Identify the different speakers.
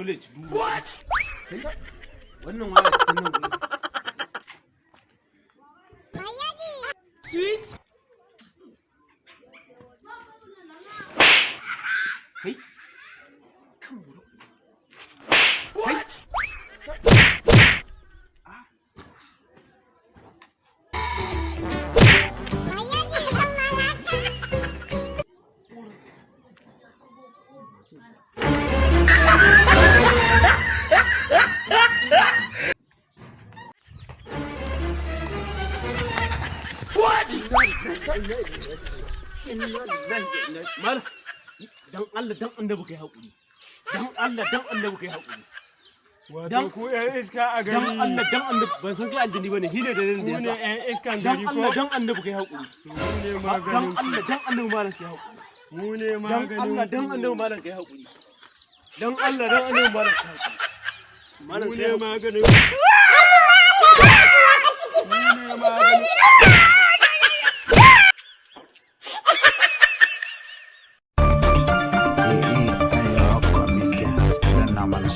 Speaker 1: Dole ya ci duru. Kai, wannan waya cikin nan gurin.
Speaker 2: Sweet.
Speaker 1: Kai. Kan buru. Kai. Ah. Malam, dan Allah dan annabi kai hakuri. Dan Allah dan annabi kai hakuri.
Speaker 3: Wato
Speaker 1: Dan-
Speaker 3: ku 'yan iska a
Speaker 1: Dan
Speaker 3: gari.
Speaker 1: Allah dan annabi, ban san kai aljini bane, hine da nan
Speaker 3: Ku
Speaker 1: da
Speaker 3: ne
Speaker 1: yasa.
Speaker 3: 'yan iskan
Speaker 1: Dan
Speaker 3: gari
Speaker 1: Allah
Speaker 3: ko?
Speaker 1: dan annabi kai hakuri.
Speaker 3: Mu ne
Speaker 1: Dan
Speaker 3: maganin ku.
Speaker 1: Allah dan annabi, malam, kai hakuri.
Speaker 3: Mu ne
Speaker 1: Dan
Speaker 3: maganin
Speaker 1: Allah dan
Speaker 3: ku.
Speaker 1: annabi, malam, kai hakuri. Dan Allah dan annabi, malam, kai hakuri. Malam,
Speaker 3: Mu
Speaker 1: kai
Speaker 3: ne
Speaker 1: hakuri.
Speaker 3: maganin ku. Mu ne maganin.
Speaker 4: Eh, eh, ku danna mana.